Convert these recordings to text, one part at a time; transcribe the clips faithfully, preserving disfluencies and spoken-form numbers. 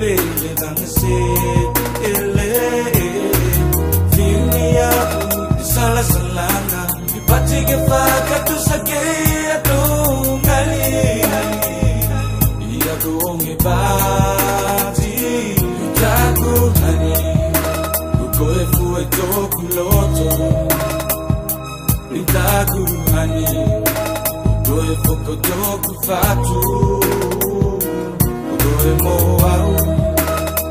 Ele vagase, ele, fiu nei au ne salasalaga i pati ke fakatusa ki a tou gali. I aku oge pati, i taku hani, ko koe fua i toku loto. I taku hani, ko koe foki o toku fatu. Ko koe mo au,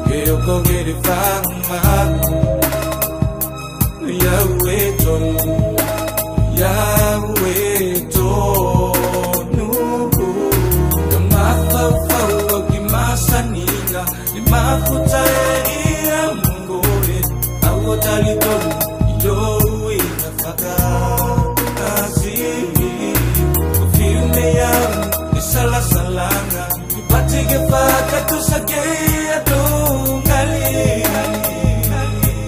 ke oko gere fagamalu. I au e tonu, i au e tonu. Ka mafaufau au ki masaniga, ne mafuta e ia mo koe. Au o talitonu i ou uiga fakaasi. Ko fiu nei au ne salasalaga i pati ke fakatusa ki a tou gali.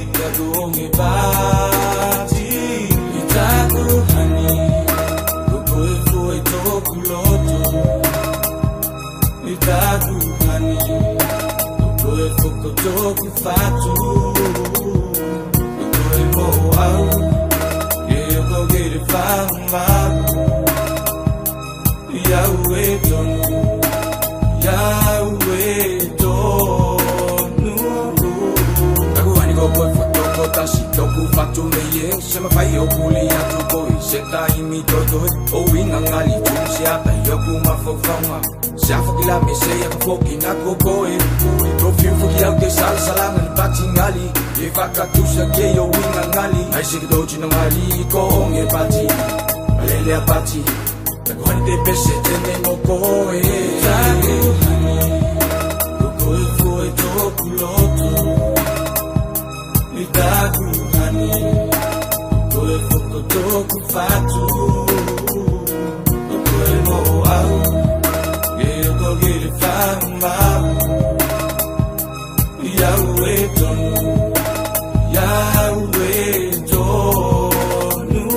I aku oge pati, i taku hani, ko koe fua i toku loto. I taku hani, ko koe foki o toku fatu. Ko koe mo au, ke oko gere fagamalu. I au e tonu, i au e tonu. Taku hani ko koe fua tokotasi, toku fatu me ie. Se mafai o puli atu koe, se taimi totoe. O uiga gali tu se ata i oku mafaufauga. Se a foki la me se a ka foki na ko koe. Ko fiu foki au ke salasalaga ne pati gali. E fakatusa ki ei o uiga gali. Ai se ke tou tino gali ko oge pati, malele a pati. Taku hani te pese tenei mo koe. Taku hani, ko koe fua i toku loto. I taku hani, ko koe foki o toku fatu. Ko koe mo au, ke oko gere fagamalu. I au e tonu, i au e tonu.